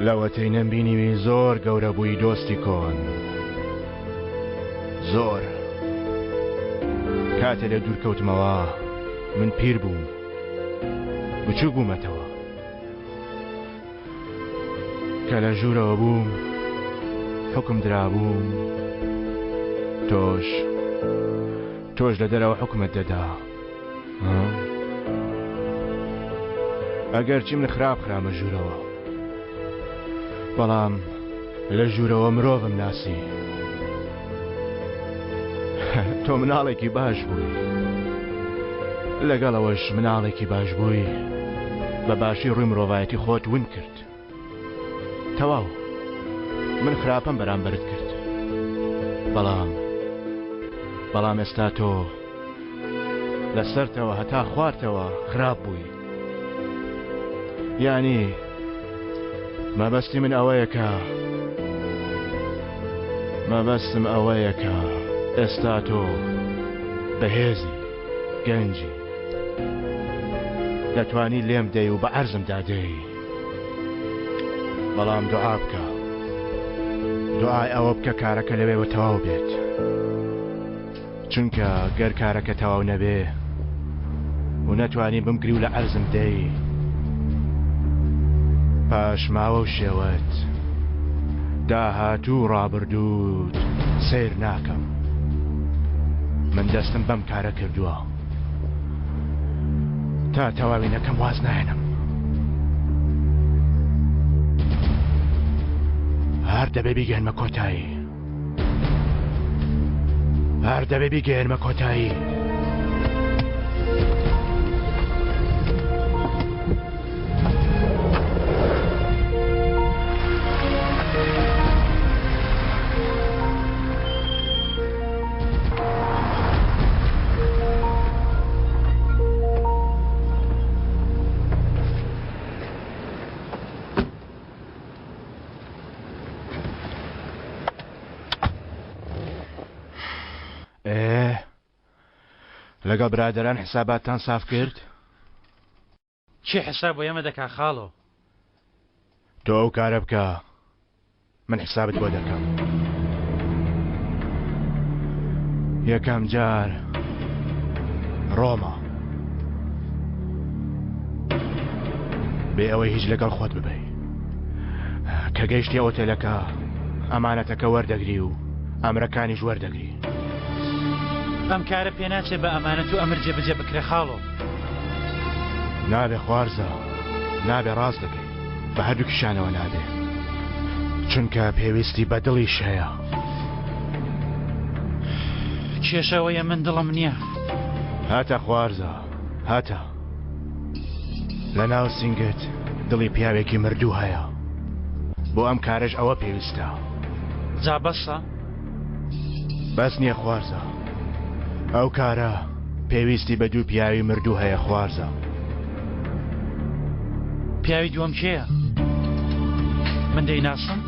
لەوەتەی نەمبینیوی زۆر گەورە بووی دۆستی کۆن. زۆر. کاتێ لێ دوور کەوتمەوە من پیر بووم. بچووک بوومەتەوە. کە لە ژوورەوە بووم حوکم درابووم تۆش تۆش لە دەرەوە حوکمت دەدا. ئەگەرچی من خراپ خرامە ژوورەوە بەڵام لە ژوورەوە مرۆڤم ناسی تۆ مناڵێکی باش بووی لەگەڵەوەش مناڵێکی باش بووی بە باشی ڕووی مرۆڤایەتی خۆت ون کرد تەواو من خراپەم بەرامبەرت کرد بەڵام بەڵام ئێستا تۆ لەسەرتەوە هەتا خوارتەوە خراپ بووی یعنی مەبەستی من ئەوەیە کە مەبەستم ئەوەیە کە ئێستا تۆ بەهێزی گەنجی دەتوانی لێم دەی و بە عەرزم دادەی بەڵام دوعا بکە دوعای ئەوە بکە کارەکە لەوێوە تەواو بێت چونکە گەر کارەکە تەواو نەبێ و نەتوانی بمگری و لە عەرزم دەی پاش ماوە و شێوەت داهاتوو و ڕابردووت سەیر ناکەم من دەستم بەم کارە کردووە تا تەواوی نەکەم واز نایەنم هەر دەبێ بیگەنمە کۆتایی هەر دەبێ بیگەیەنمە کۆتایی. ئێ لەگەڵ برادەران حساباتتان ساف کرد؟ کێ حساب بۆ ئێمە دەکا خاڵۆ؟ تۆ ئەو کارە بکە من حسابت بۆ دەکەم. یەکەم جار ڕۆما بێ ئەوەی هیچ لەگەڵ خۆت ببەی کە گەیشتی ئۆتێلەکە ئەمانەتەکە وەردەگری و ئەمرەکانیش وەردەگری. ئەم کارە پێناچێ بە ئەمانەت و ئەمر جێبەجێ بکرێ خاڵۆ. نابێ خوارزا نابێ ڕاست دەکەی بە هەردووکیشانەوە نابێ چونکە پێویستی بە دڵیش هەیە. کێشە ئەوەیە من دڵم نییە. هاتە خوارزا هاتە. لە ناو سینگت دڵی پیاوێکی مردوو هەیە. بۆ ئەم کارەش ئەوە پێویستە. جا بەسە؟ بەس نییە خوارزا. ئەو کارە پێویستی بە دوو پیاوی مردوو هەیە خوارزا. پیاوی دووەم کێیە؟ من دەیناسم؟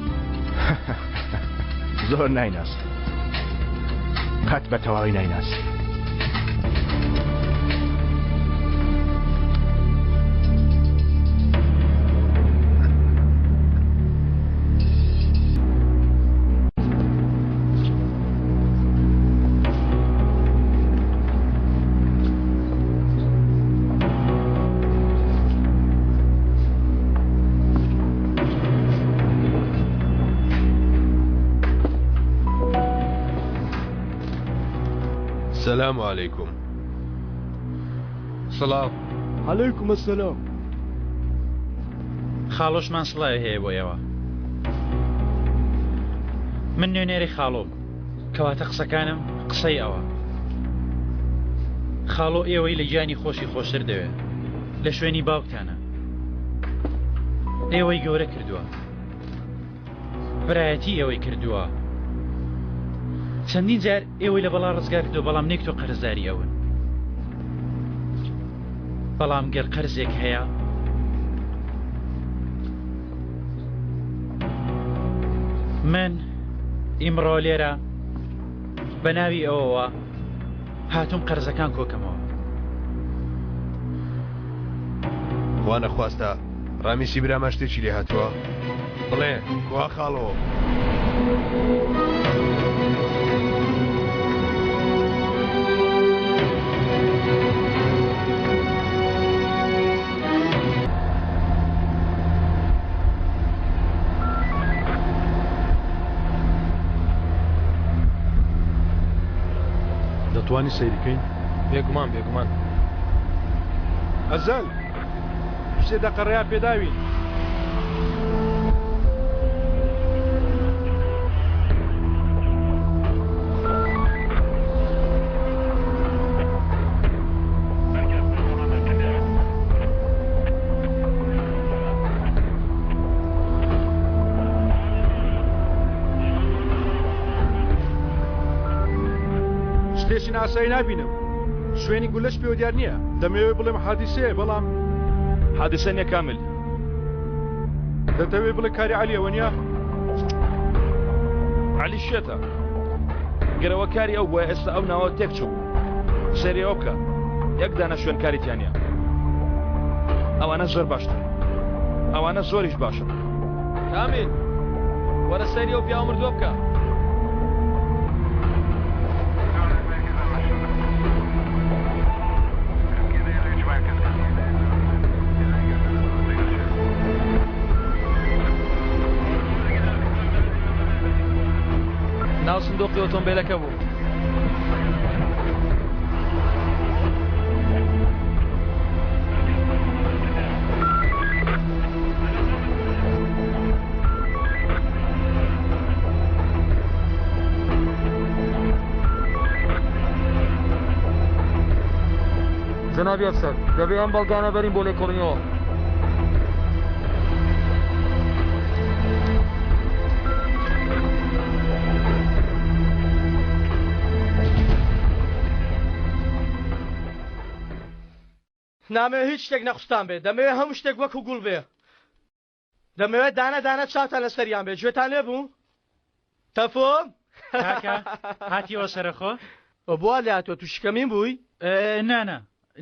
زۆر نایناسی. قەت بە تەواوی نایناسی. سلام علیکم سڵاو علیکم السلام خاڵۆشمان سڵاوی هەیە بۆ ئێوە من نوێنەری خاڵۆم کەواتە قسەکانم قسەی ئەوە خاڵۆ ئێوەی لە گیانی خۆشی خۆشتر دەوێت لە شوێنی باوکتانە ئێوەی گەورە کردووە برایەتی ئێوەی کردووە چەندین جار ئێوەی لە بەڵا ڕزگار کردووە بەڵام نێک تۆ قەرزداری ئەون بەڵام گەر قەرزێک هەیە من ئیمڕۆ لێرە بە ناوی ئەوەوە هاتووم قەرزەکان کۆکەمەوە. خوا نەخواستە. ڕامیسی برامان شتێکی لێ هاتووە؟ بڵێ کوا خاڵۆ؟ دەتوانی سەیری کەین؟ بێگومان بێگومان. ئەزەل سێ دەقە ڕێیان پێداوین. شتێکی ناسایی نابینم. شوێنی گولەش پێوە دیار نییە. دەمەوێ بڵێم حادیسەیە بەڵام. حادیسە نیە کامل. دەتەوێ بڵێ کاری عەلیە وەنیە؟ عەلی شێتە. گەر ئەوە کاری ئەو بوایە ئێستا ئەو ناوە تێک چووبوو. سەیری ئەوە بکە. یەک دانە شوێنکاری تیا نیە. ئەوانە زۆر باشترن. ئەوانە زۆریش باشن. کامیل وەرە سەیری ئەو پیاوە مردووە بکە. ناو سندوقی ئۆتۆمبیلەکە بوو. جەنابی ئەفسەر، دەبێ ئەم بەڵگانە بەرین بۆ لێکۆڵینەوە. نامەوێ هیچ شتێک نەخوستان بێ، دەمەوێ هەموو شتێک وەکو گوڵ بێ. دەمەوێت دانە دانە چاوتان لەسەریان بێ گوێتان لێ بوو؟ تەفۆ کاکە هاتیەوە سەرەخۆ؟ بۆ لێ هاتووە تووشی کەمین بووی؟ نا نا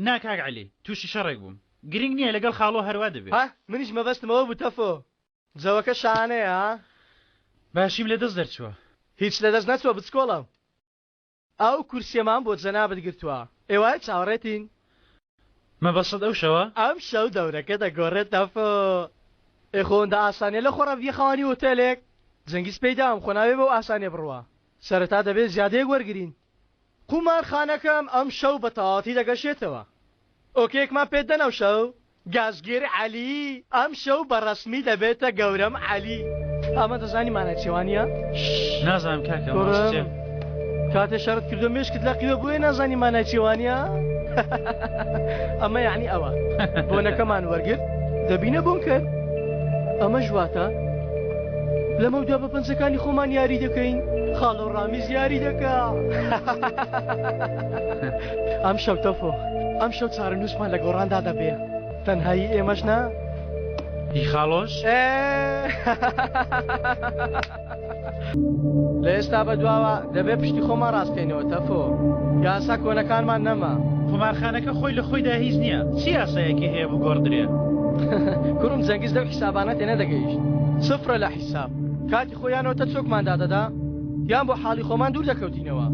نا کاک عەلی تووشی شەڕێک بووم گرنگ نییە لەگەڵ خاڵۆ هەروا دەبێ. ها منیش مەبەستم ئەوە بوو تەفۆ جەوەکە شانەیە ها؟ باشیم لەدەست دەرچووە. هیچ لەدەست نەچووە بچکۆڵە. ئەو کورسیەمان بۆ جەنابت گرتووە ئێوارە چاوەڕێتین. مەبەستت ئەو شەوە؟ ئەم شەو دەورەکە دەگۆڕێت تەفۆ. ئێ خۆ ئەوەندە ئاسانیە لە خۆڕا ببیە خاوەنی ئۆتێلێک؟ جەنگیز پێی داوم خۆ نابێ بەو ئاسانیە بڕوا. سەرەتا دەبێ زیادەیەک وەرگرین. قومارخانەکەم ئەم شەو بە تەواوەتی دەگەشێتەوە. ئۆکەیەکمان پێت دەن ئەو شەو؟ گازگر عەلی ئەم شەو بە ڕەسمی دەبێتە گەورەم عەلی. ئەمە دەزانی مانای چیە وانیە؟ نازانم کاکە مەبەست چیە؟ کاتێ شەڕت کردو مێشکت لەقیوە بۆیە نازانی مانای چیە وانیە؟ ئەمە یعنی ئەوە بۆنەکەمان وەرگرت دەبینە بۆن کرد ئەمەش واتە لەمەودوا بە پەنجەکانی خۆمان یاری دەکەین خاڵۆ ڕامیز یاری دەکا ئەم شەو تەفۆ ئەم شەو چارەنووسمان لە گۆڕاندا دەبێ تەنهایی ئێمەش نا هی خاڵۆش لە ئێستا بە دواوە دەبێ پشتی خۆمان ڕاستکەینەوە تەفۆ یاسا کۆنەکانمان نەما قومارخانەکە خۆی لە خۆیدا هیچ نییە چی یاسایەکی هەیە بگۆڕدرێ کوڕم جەنگیز لەو حیسابانە تێنەدەگەیشت سفرە لە حیساب کاتی خۆی یان ئۆتە چۆکمان دادەدا یان بۆ حاڵی خۆمان دوور دەکەوتینەوە.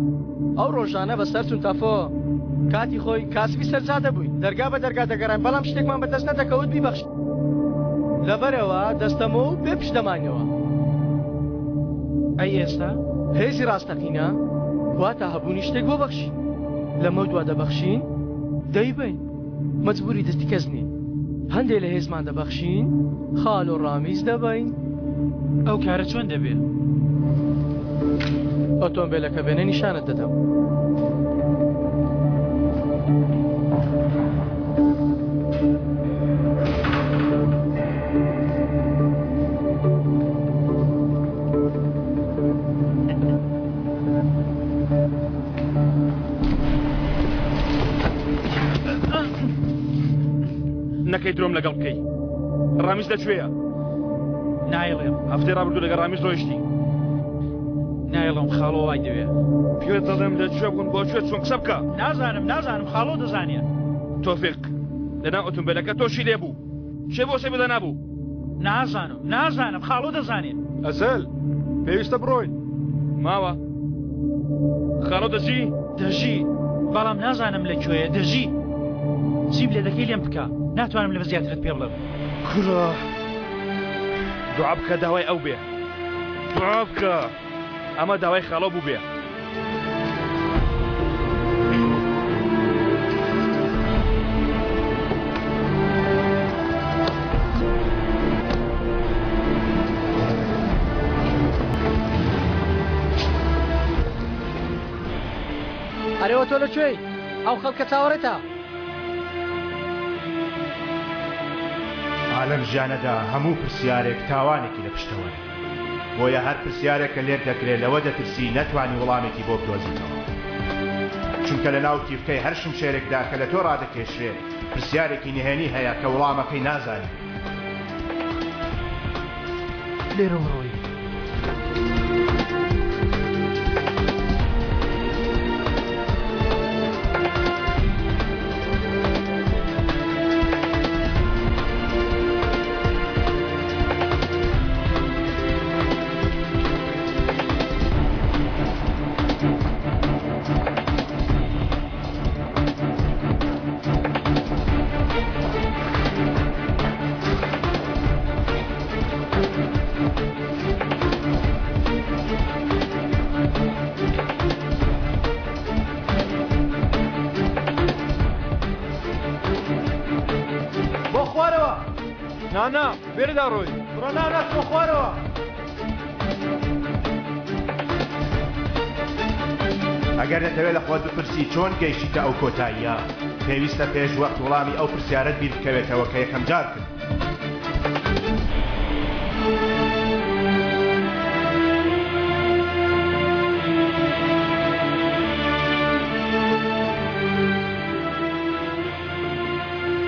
ئەو ڕۆژانە بەسەر چوون تەفۆ. کاتی خۆی کاسبی سەر جادە بووین، دەرگا بە دەرگا دەگەڕاین بەڵام شتێکمان بە دەست نەدەکەوت بیبەخشین. لەبەرئەوە دەستەمۆ و بێ پشت دەماینەوە. ئەی ئێستا؟ هێزی ڕاستەقینە واتە هەبوونی شتێک بۆ بەخشین. لەمەودوا دەبەخشین، دەیبەین. مەجبوری دەستی کەس نین. هەندێ لە هێزمان دەبەخشین، خاڵۆ ڕامیز دەبەین. ئەو کارە چۆن دەبێ؟ ئۆتۆمبێلەکە بێنە نیشانت دەدەم. نەکەی درۆم لەگەڵ بکەی ڕامیز لەکوێیە؟ نایڵێم. هەفتەی ڕابردوو لەگەڵ ڕامیز ڕۆیشتی. نایڵێم خاڵۆ وای دەوێ. پێت دەڵێم لە کوێ بوون بۆ کوێ چوون قسە بکە. نازانم نازانم خاڵۆ دەزانێ. تۆفیق لەناو ئۆتۆمبێلەکە تۆشی لێ بوو. کێ بۆسەی بۆ دانابوو؟ نازانم نازانم خاڵۆ دەزانێ. ئەزەل پێویستە بڕۆین. ماوە خاڵۆ دەژی؟ دەژی بەڵام نازانم لە کوێیە دەژی چیم لێ دەکەی لێم بکە ناتوانم لەمە زیاترت پێ بڵێم. کوڕە دوعا بکە داوای ئەو بێ دوعا بکە ئەمە داوای خاڵۆ بوو بێ. ئەرێوە تۆ لە کوێی؟ ئەو خەڵکە چاوەڕێتە. ئا لەم ژیانەدا هەموو پرسیارێک تاوانێکی لە پشتەوەیە. بۆیە هەر پرسیارێک کە لێت دەکرێ لەوە دەترسی نەتوانی وڵامێکی بۆ بدۆزیتەوە. چونکە لە ناو تیفکەی هەر شمشێرێکدا کە لە تۆ ڕادەکێشرێ پرسیارێکی نهێنی هەیە کە وڵامەکەی نازانی. لێرەوە ڕۆیی. بۆ خوارەوە نا نا بێرەدا ڕۆی. بڕۆ نا نا بۆ خوارەوە. ئەگەر دەتەوێت لە خۆت بپرسی چۆن گەیشتیتە ئەو کۆتاییە، پێویستە پێش وەخت وڵامی ئەو پرسیارەت بیر بکەوێتەوە کە یەکەم جار کردت.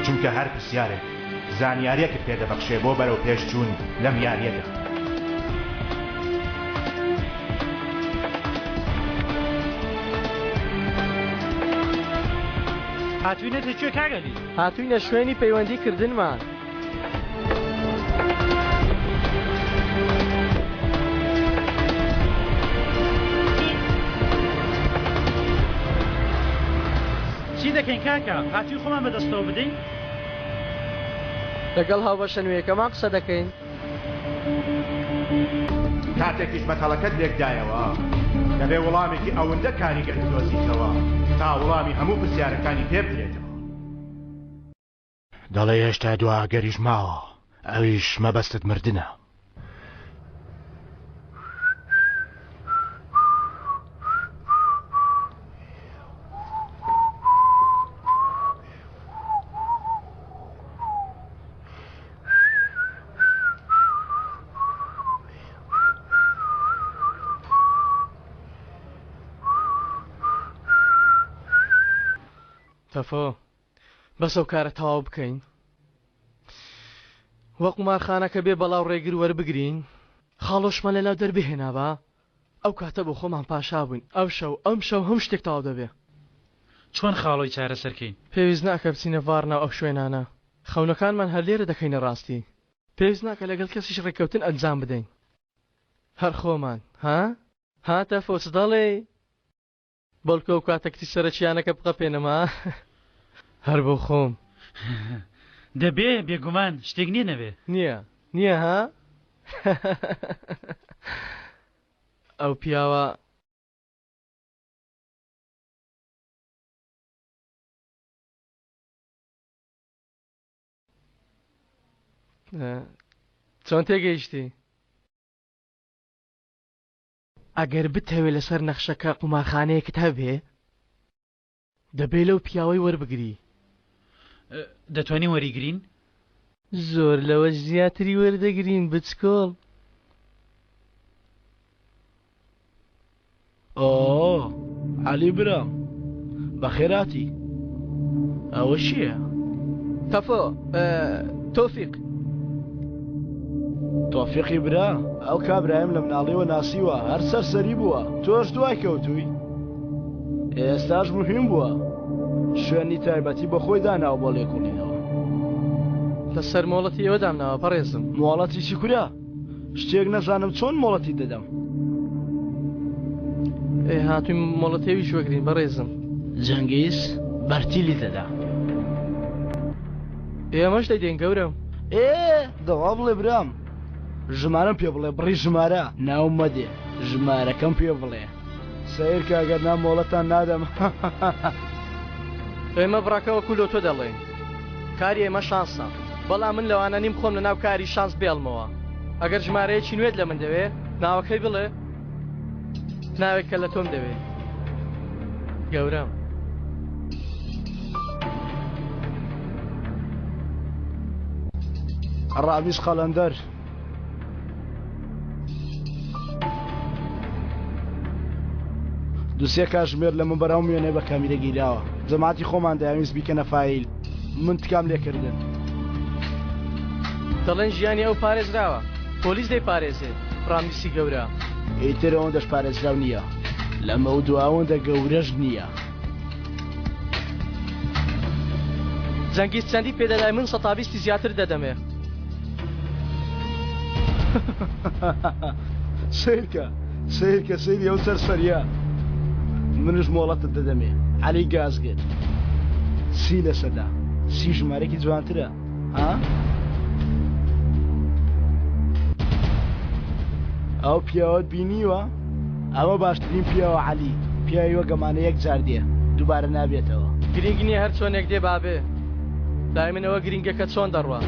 چونکە هەر پرسیارێک زانیاریەکت پێ دەبەخشێ بۆ بەرەو پێش چوون لەم یاریەدا. هاتوینەتە کوێ کاک عەلی؟ هاتوینە شوێنی پەیوەندی کردنمان. چی دەکەین کاکە؟ هاتووی خۆمان بەدەستەوە بدەین؟ لەگەڵ هاوبەشە نوێیەکەمان قسە دەکەین. کاتێکیش مەتەڵەکەت لێکدایەوە، دەبێ وڵامێکی ئەوەندە کاریگەر بدۆزیتەوە تا وڵامی هەموو پرسیارەکانی پێ بدرێتەوە. دەڵێ هێشتا دوا ئەگەریش ماوە، ئەویش مەبەستت مردنە. تەفۆ بەس ئەو کارە تەواو بکەین وە قومارخانەکە بێ بەڵاو ڕێگر وەربگرین خاڵۆشمان لەناو دەربهێنابا ئەو کاتە بۆ خۆمان پاشا بووین ئەو شەو ئەم شەو هەموو شتێک تەواو دەبێ. چۆن خاڵۆی چارەسەر کەین؟ پێویست ناکا بچینە ڤارنا و ئەو شوێنانە خەونەکانمان هەر لێرە دەکەینە ڕاستی پێویست ناکا لەگەڵ کەسیش ڕێککەوتن ئەنجام بدەین هەر خۆمان ها؟ ها تەفۆ چ دەڵێی؟ بەڵکو ئەو کاتە کچی سەرەکییانەکە بقەپێنم ها هەر بۆ خۆم. دەبێ بێگومان شتێک نییە نەبێ. نییە نییە ها ئەو پیاوە. چۆن تێگەیشتی؟ ئەگەر بتەوێ لەسەر نەخشەکە قومارخانەیەکت هەبێ دەبێ لەو پیاوەی وەربگری. دەتوانین وەریگرین؟ زۆر لەوەش زیاتری وەردەگرین بچکۆڵ. ئۆ عەلی برام بەخێراتی ئەوە چییە؟ تەفۆ تۆفیق. تۆفیقی برا ئەو کابرایم لە مناڵیەوە ناسیوە هەر سەرسەری بووە تۆش دوای کەوتووی ئێستاش مهم بووە شوێنی تایبەتی بە خۆی داناوە بۆ لێکۆڵینەوە. لەسەر مۆڵەتی ئێوە دامناوە بەڕێزم. مۆڵەتی چی کورە؟ شتێک نەزانم چۆن مۆڵەتی دەدەم؟ ئێ هاتووین مۆڵەتی ئەویش وەگرین بەڕێزم. جەنگیز بەرتیلی دەدا. ئێمەش دەیدەین گەورەم. ئێ دەوا بڵێ برام. ژمارەم پێ بڵێ بڕی ژمارە. ناوم مەدێ ژمارەکەم پێ بڵێ. سەیرکە ئەگەر نا مۆڵەتان نادەم. ئێمە بڕەکە وەکو لۆتۆ دەڵێین کاری ئێمە شانسە بەڵام من لەوانە نیم خۆم لەناو کاری شانس بێڵمەوە ئەگەر ژمارەیەکی نوێت لە من دەوێ ناوەکەی بڵێ ناوێک کە لە تۆم دەوێ گەورەم. ڕامیز قەلەندەر. دوسێ کاژمێر لەمە بەراوم وێنەی بە کامیرە گیراوە جەماعەتی خۆمان دەیانویست بیکەنە فایل من تکام لێکردن. دەڵێن ژیانی ئەو پارێزراوە پۆلیس دەیپارێزێت ڕامیسی گەورە. ئیتر ئەوەندەش پارێزراو نییە لەمەودوا ئەوەندە گەورەش نییە. جەنگیز چەندی پێدەدای من سەتا بیستی زیاتر دەدەمێ. سەیرکە سەیرکە سەیری ئەو سەرسەریە منش مۆڵەتت دەدەمێ عەلی گازگر سی لەسەدا سی ژمارەکی جوانترە ها ئەو پیاوەت بینیوە ئەوە باشترین پیاوە عەلی پیاوی وەک ئەمانە یەک جار دێ دووبارە نابێتەوە. گرینگ نیە هەر چۆنێک دێ با بێ لای من ئەوە گرینگە کە چۆن دەڕوا.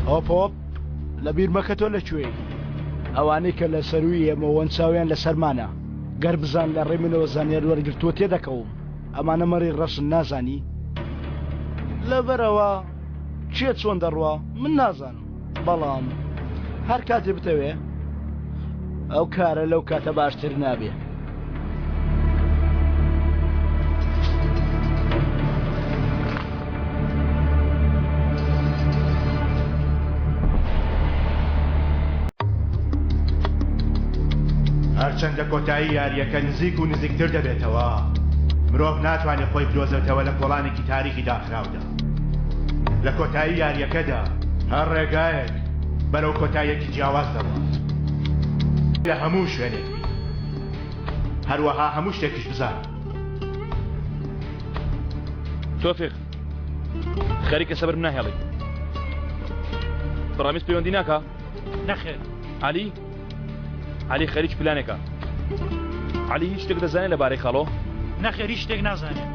هۆپ هۆپ لەبیر مەکە تۆ لە کوێی ئەوانەی کە لە سەرووی ئێمەوەن چاویان لەسەرمانە گەر بزان لە ڕێی منەوە زانیار وەرگرتووە تێدەکەوم ئەمانە مەڕی ڕەشن نازانی لەبەرئەوە کێ چۆن دەڕوا من نازانم. بەڵام هەر کاتێ بتەوێ ئەو کارە لەو کاتە باشتر نابێ. هەرچەندە کۆتایی یارییەکە نزیک و نزیکتر دەبێتەوە، مرۆڤ ناتوانێت خۆی بدۆزێتەوە لە کۆڵانێکی تاریکی داخراودا. لە کۆتایی یارییەکەدا هەر ڕێگایەک بەرەو کۆتاییەکی جیاواز دەڕوات. لە هەموو شوێنێک بی. هەروەها هەموو شتێکیش بزانە. تۆفیق خەریکە سەبرم ناهێڵی. ڕامیز پەیوەندی ناکا؟ نەخێر. عەلی؟ عەلی خەریکی پلانێکە. عەلی هیچ شتێک دەزانێت لەبارەی خاڵۆ؟ نەخێر هیچ شتێک نازانێت.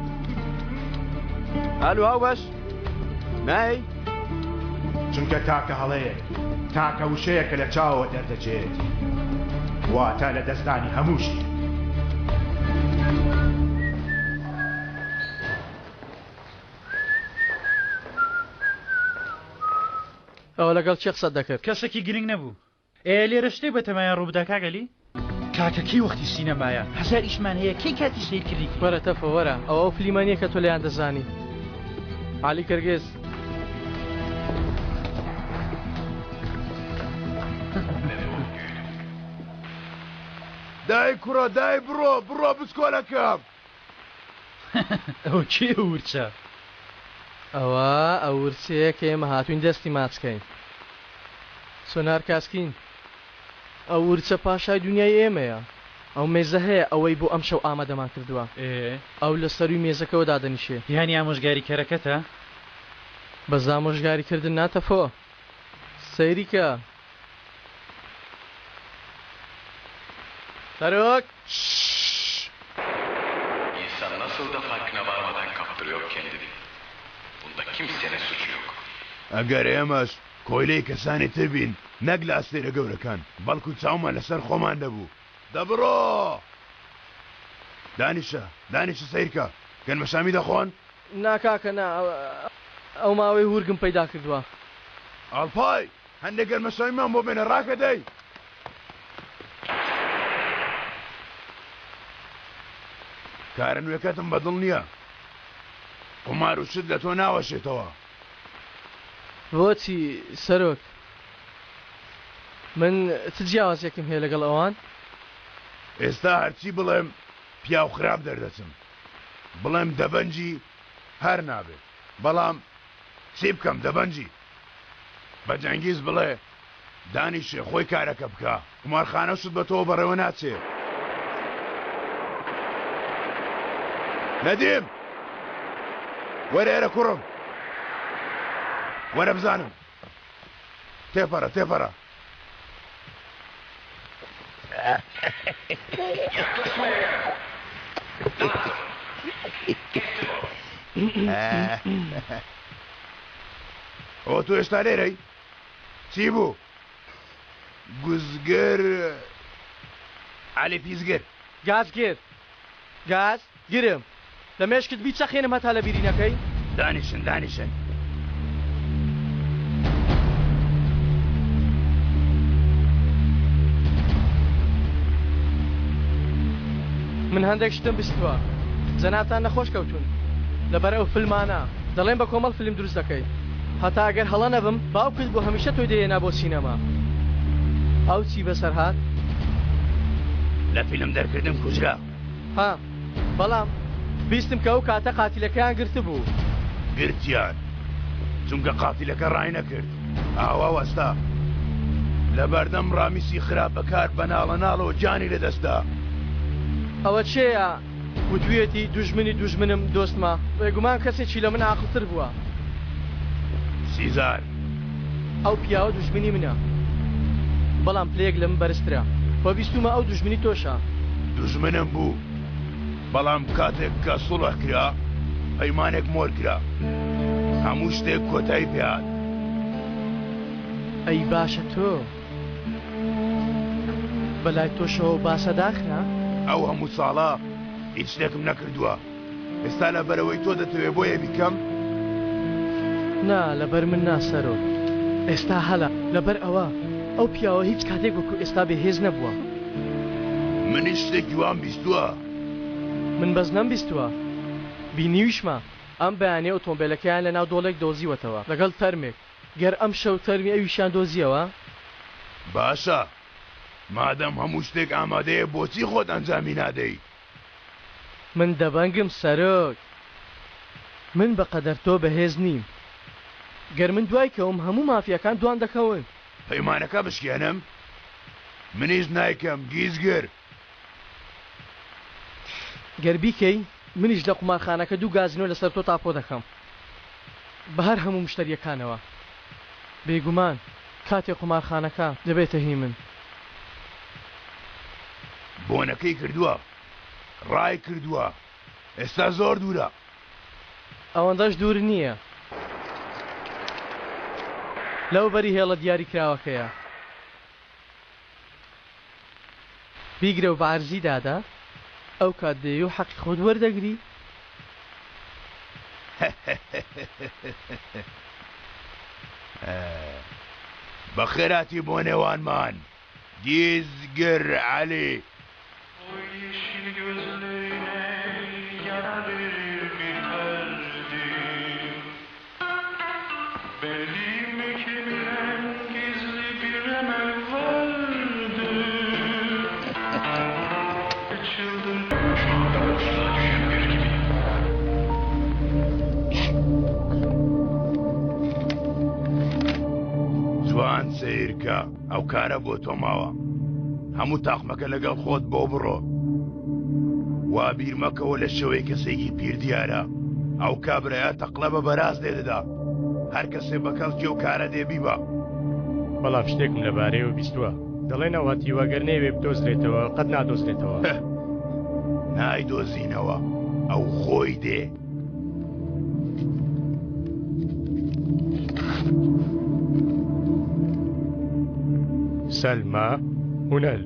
ئالو هاوبەش نای؟ چونکە تاکە هەڵەیەک، تاکە وشەیە کە لە چاوەوە دەردەچێت، واتە لەدەستدانی هەموو شتێک. ئەوە لەگەڵ کێ قسەت دەکرد؟ کەسێکی گرنگ نەبوو. ئێ لێرە شتێک بەتەمایە ڕووبدا کاک عەلی؟ کاکە کەی وەختی سینەمایە؟ هەزار ئیشمان هەیە کەی کاتی سەیرکردنی فیلمە؟ وەرە تەفۆ وەرە ئەوە ئەو فلیمە نیە کە تۆ لێیان دەزانی عەلی کەرگز. دای کوڕە دای بڕۆ بڕۆ بچکۆلەکەم. ئەوە کێیە ورچە؟ ئەوە ئەو ورچەیە کە ئێمە هاتووین دەستی ماچ کەین. سۆنار کاسکین، ئەو ورچە پاشای دونیای ئێمەیە. ئەو مێزە هەیە ئەوەی بۆ ئەمشەو ئامادەمان کردووە. ئێ. ئەو لە سەرووی مێزەکەوە دادەنیشێ. یانی ئامۆژگاریکەرەکەتە؟ بەس ئامۆژگاریکردن نا تەفۆ. سەیری کە. سەرۆک! ششش. İnsan nasıl da farkına varmadan kaptırıyor kendini. Bunda kimsenin suçu yok. ئەگەر ئێمەش کۆیلەی کەسانی تر بین نەک لە ئەستێرە گەورەکان بەڵکو چاومان لەسەر خۆمان دەبوو. دە بڕۆ دانیشە دانیشە سەیرکە گەنمەشامی دەخۆن؟ نا کاکە نا ئەو ماوەی هورگم پەیدا کردووە. ئاڵپای هەندێک گەنمەشامیمان بۆ بێنە ڕاکە دەی. کارە نوێکەتم بەدڵ نییە قومار و شت لە تۆ ناوەشێتەوە. بۆچی سەرۆک؟ من چ جیاوازیەکم هەیە لەگەڵ ئەوان؟ ئێستا هەرچی بڵێم پیاو خراپ دەردەچم بڵێم دەبەنجی هەر نابێت بەڵام چی بکەم دەبەنجی. بە جەنگیز بڵێ دانیشێ خۆی کارەکە بکا. قومارخانە شت بە تۆوە بەڕێوە ناچێ. نەدیم! وەرە ئێرە کوڕم. وەرە بزانم. تێپەڕە تێپەڕە. ئەوە تۆ ئێستا لێرەی؟ چی بوو؟ گوزگر عەلی پیسگر. گازگر گاز گرم لە مێشکت بیچەقێنم هەتا لە بیری نەکەی. دانیشن دانیشن. من هەندێک شتم بیستووە جەنابتان نەخۆش کەوتوون لەبەر ئەو فلمانە دەڵێن بە کۆمەڵ فلم دروست دەکەی هەتا ئەگەر هەڵە نەبم باوکت بۆ هەمیشە تۆی دەهێنا بۆ سینەما ئەو چی بەسەر هات؟ لە فیلم دەرکردن کوژرا. ها بەڵام بیستم کە ئەو کاتە قاتیلەکەیان گرتبوو. گرتیان چونکە قاتیلەکە ڕای نەکرد ئاوا وەستا لەبەردەم ڕامیسی خراپەکار بە ناڵەناڵەوە گیانی لەدەستدا. ئەوە کێیە وتویەتی دوژمنی دوژمنم دۆستمە؟ بێگومان کەسێکی لە من عاقڵتر بووە. سیزار. ئەو پیاوە دوژمنی منە بەڵام پلەیەک لە من بەرزترە وە بیستومە ئەو دوژمنی تۆشە. دوژمنم بوو بەڵام کاتێک کە سوڵح کرا پەیمانێک مۆر کرا هەموو شتێک کۆتایی پێهات. ئەی باشە تۆ بەلای تۆشەوە باسە داخرا؟ ئەو هەموو ساڵە هیچ شتێکم نەکردووە. ئێستا لەبەرئەوەی تۆ دەتەوێ بۆیە بیکەم؟ نا لەبەر من نا سەرۆک. ئێستا هەلە لەبەر ئەوە ئەو پیاوە هیچ کاتێک وەکو ئێستا بێ هێز نەبووە. منیش شتێکی وام بیستووە. من بەس نەمبیستووە بینیویشمە. ئەم بەیانیە ئۆتۆمبێلەکەیان لەناو دۆڵێک دۆزیوەتەوە لەگەڵ تەرمێک. گەر ئەمشەو تەرمی ئەویشیان دۆزیەوە؟ باشە مادەم هەموو شتێک ئامادەیە بۆچی خۆت ئەنجامی نادەی؟ من دەبەنگم سەرۆک. من بە قەدەر تۆ بەهێز نیم. گەر من دوای کەوم هەموو مافیاکان دوام دەکەون. پەیمانەکە بشکێنم؟ منیش نایکەم گیزگر. گەر بیکەی منیش لە قومارخانەکە دوو گازینۆ لەسەر تۆ تاپۆ دەکەم بە هەر هەموو مشتەریەکانەوە. بێگومان کاتێ قومارخانەکە دەبێتە هی من. بۆنەکەی کردووە ڕای کردووە ئێستا زۆر دوورە. ئەوەندەش دوور نییە. لەو بەری هێڵە دیاریکراوەکەیە. بیگرە و بە عەرزی دادە، ئەو کات دێی و حەقی خۆت وەردەگری. بەخێرهاتی بۆ نێوانمان. گیزگر عەلی. جوان سەیرکە. ئەو کارە بۆ تۆ ماوە هەموو تاقمەکە لەگەڵ خۆت بۆ بڕۆ وا بیرمەکەوە لە شێوەی کەسێکی پیر دیارە ئەو کابرایە تەقلە بە بەراز لێ دەدا هەر کەسێ بە کەڵکی ئەو کارە دێ بیبا. بەڵام شتێکم لەبارەیەوە بیستووە دەڵێن ئەو هەتیوە گەر نەیەوێ بدۆزرێتەوە قەت نادۆزرێتەوە. نایدۆزینەوە ئەو خۆی دێ. سەلما هونەر.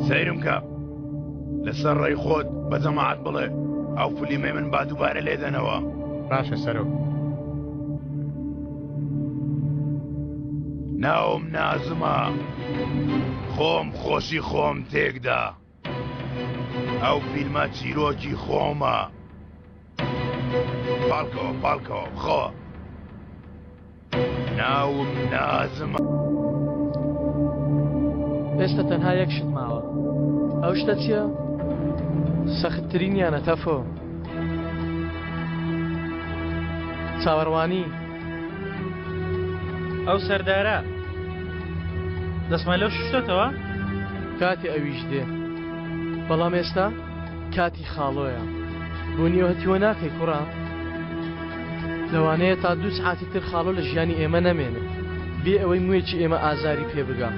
سەیرم کە لەسەر ڕێی خۆت بە جەماعەت بڵێ ئەو فلیمەی من با دووبارە لێدەنەوە. باشە سەرۆک. ناوم نازمە خۆم خۆشی خۆم تێکدا ئەو فیلمە چیرۆکی خۆمە پاڵکەوە پاڵکەوە بخەوە ناوم نازمە. ئێستا تەنها یەک شت ماوە ئەو شتە چییە؟ سەختترینیانە تەفۆ. چاوەڕوانی. ئەو سەردارە دەستمان لەو شوشتۆتەوە؟ کاتی ئەویش دێ بەڵام ئێستا کاتی خاڵۆیە. بۆ نیوە هەتیوە ناکەی کوڕە؟ لەوانەیە تا دوو سعاتی تر خاڵۆ لە ژیانی ئێمە نەمێنێت بێ ئەوەی موویەکی ئێمە ئازاری پێ بگا.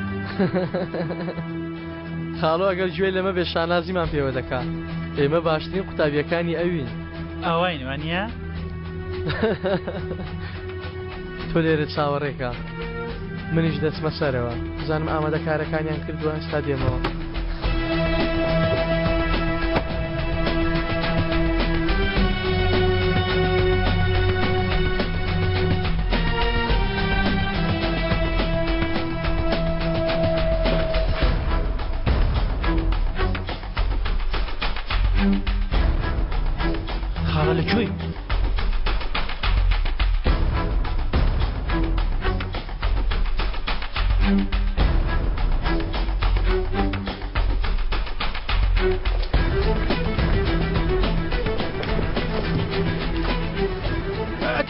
خاڵۆ ئەگەر گوێی لەمە بێ شانازیمان پێوە دەکا. ئێمە باشترین قوتابیەکانی ئەوین. ئاواین وانییە؟ تۆ لێرە چاوەڕێکە منیش دەچمە سەرەوە بزانم ئامادەکارەکانیان کردووە ئێستا دێمەوە. خاڵە لە کوێی؟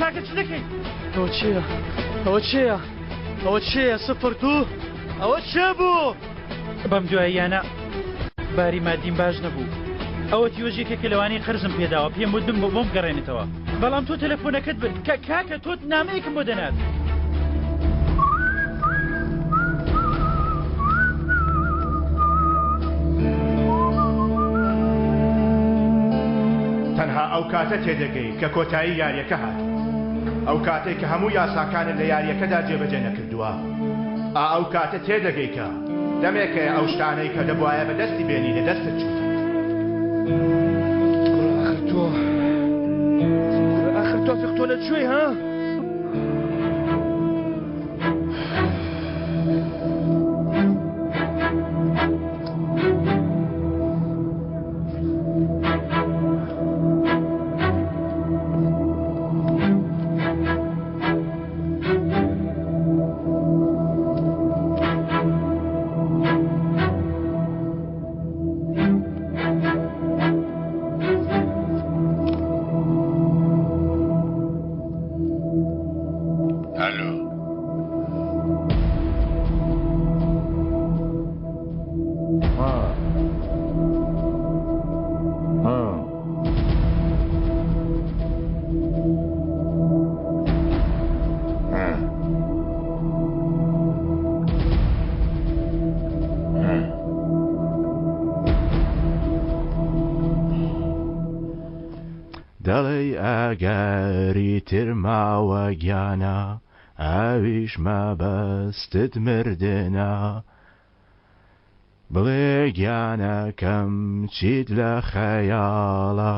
کاکە چ دەکەی؟ ئەوە چییە؟ ئەوە چییە؟ ئەوە چییە؟ سفر دوو؟ ئەوە چێ بوو؟ بەم دواییانە باری مادیم باش نەبوو ئەوە تیۆژ یەکێکە لەوانەی قەرزم پێداوە پێم وتم بۆ بۆم گەڕێنێتەوە بەڵام تۆ تەلەفۆنەکەت برد کە کاکە تۆ نامەیەکم بۆ دەنارد. تەنها ئەو کاتە تێدەگەی کە کۆتایی یاریەکە هاتووە ئەو کاتەی کە هەموو یاساکانت لە یاریەکەدا جێبەجێ نەکردووە ئا ئەو کاتە تێدەگەی کە دەمێکەیە ئەو شتانەی کە دەبوایە بەدەستی بێنی لە دەستت چووتە. کوڕە ئاخر تۆ کوڕە ئاخر تۆفیق تۆ لە کوێی ها؟ ئەلۆ. دەڵێی ئەگەری تر ماوە گیانە ئەویش مەبەستت مردنە بڵێ گیانەکەم چیت لە خەیاڵە.